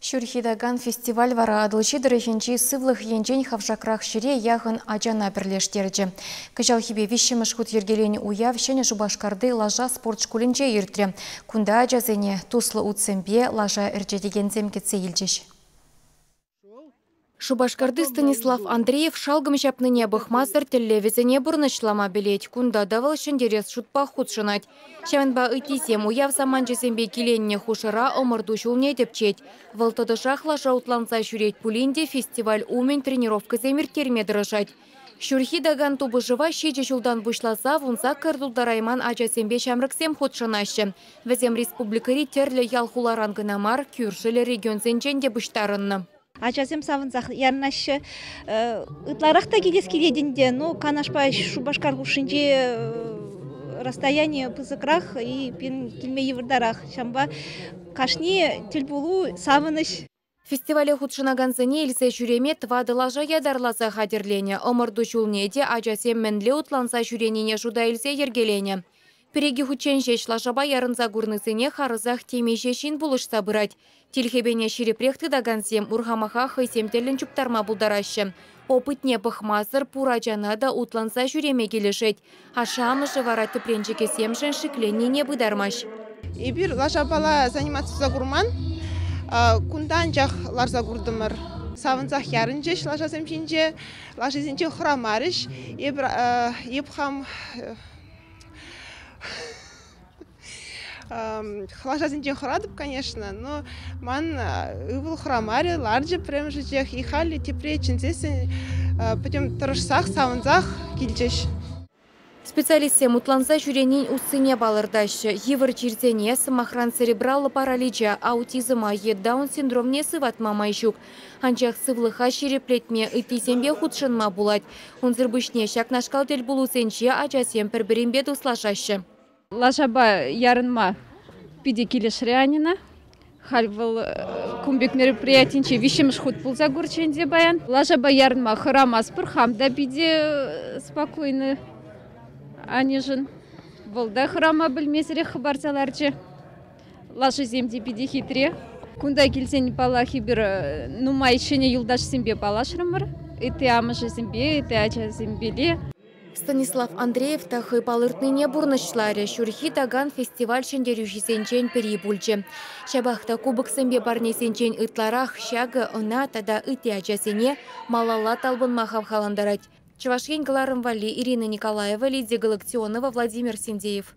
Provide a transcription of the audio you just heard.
Ҫурхи такан фестиваль вара Атӑлҫи тӑрӑхӗнчи сывлӑх енчен хавшакрах ҫӗре яхӑн ачана пӗрлештерчӗ. Кӑҫалхипе виҫҫӗмӗш хут йӗркеленӗ уяв Ҫӗнӗ Шупашкарти лаша спорт шкулӗнче иртрӗ. Кунта ачасене туслӑ утсемпе лаша ӗрчетекенсем кӗтсе илчӗҫ. Шупашкарти Станислав Андреев шалкӑм ҫапнине пӑхмасӑр тӗллевӗсене пурнӑҫлама пӗлет. Кунта та вӑл ҫӗнтерес шутпах хутшӑнать. Ҫавӑнпа ыттисем уяв саманчӗсемпе киленнӗ хушӑра ӑмӑрту ҫулне тӗпчет. Вӑл тӑтӑшах лаша утланса ҫӳрет пулин те фестиваль умӗн тренировкӑсем ирттерме тӑрӑшать. Ҫурхи такан тупӑшӑва 7 ҫултан пуҫласа 18 тултарайман ачасемпе ҫамрӑксем хутшӑнаҫҫӗ. Вӗсем республикӑри тӗрлӗ ял-хуларан кӑна мар, кӳршӗллӗ регионсенчен те пуҫтарӑннӑ. Ачасем савӑнсах ярӑнаҫҫӗ. Ытларах та килес килет ӗнтӗ. Ну, Канашпа Шупашкар хушшинчи расстояние пысӑкрах и пирӗн килме йывӑртарах. Ҫавӑнпа кашни тӗлпулу савӑнӑҫ. Фестивале хутшӑнакансене илсе ҫӳреме 4 лаша ятарласа хатӗрленӗ. Ӑмӑрту ҫулне те ачасем мӗнле утланса ҫӳренине шута илсе йӗркеленӗ. Пӗр-икӗ хутчен ҫеҫ лашапа ярӑнса курнисене харӑсах темиҫе ҫын пулӑшса пырать. Тилхепене ҫирӗпрех тытакансем урхамаха хӑйсем тӗллӗн чуптарма пултараҫҫӗ. Опытне пӑхмасӑр пур ачана та утланса ҫӳреме килӗшет. Ашшӗ-амӑшӗ вара тӗпренчӗкӗсемшӗн шикленнине пытармасть. Эпир лашапала заниматься туса курман, кунта анчах ларса куртӑмӑр. Савӑнсах ярӑнчӗҫ лашасем ҫинче, лашисенче хӑрамарӗҫ. Эп хам лашасенчен хӑратӑп, конечно, но ман ывӑл хӑрамарӗ, ларчӗ пӗрремӗшӗчех. И халӗ тепре чӗнсессӗн пӗтӗм тӑрӑшсах, савӑнсах килчӗҫ. Специалистсем утланса ҫӳренин уссине палӑртаҫҫӗ. Йывӑр чирсене, сӑмахран, церебраллӑ паралича, аутизма е Даун синдромне сыватма май ҫук. Анчах сывлӑха ҫирӗплетме, ыттисемпе хутшӑнма пулать. Унсӑр пуҫне ҫакнашкал тӗлпулусенче ачасем пӗр-пӗринпе туслашаҫҫӗ. Лашапа ярӑнма питӗ килӗшрӗ Анина. Халь вӑл кун пек мероприятинче виҫҫӗмӗш хут пулса курчӗ ӗнтӗ паян. Лашапа ярӑнма хӑрамастпӑр, хам та питӗ спокойно Анишӗн. Вӑл та хӑрама пӗлмесӗрех хӑпарса ларчӗ. Лашисем те питӗ хитре. Кунта килсен, паллах, эпир нумай ҫӗнӗ юлташсемпе паллашрӑмӑр. Ытти амӑшӗсемпе, ытти ачасемпеле. Станислав Андреев та хӑй палӑртнине пурнӑҫларӗ. Ҫурхи такан фестиваль ҫӗнтерӳҫисенчен пӗри пулчӗ. Ҫапах та кубоксемпе парнесенчен ытларах ҫакӑ ӑна тата ытти ачасене малалла талпӑнма хавхалантарать. Чӑваш Ен кӑларӑм валли Ирина Николаева, Лидия Галактионова, Владимир Синдеев.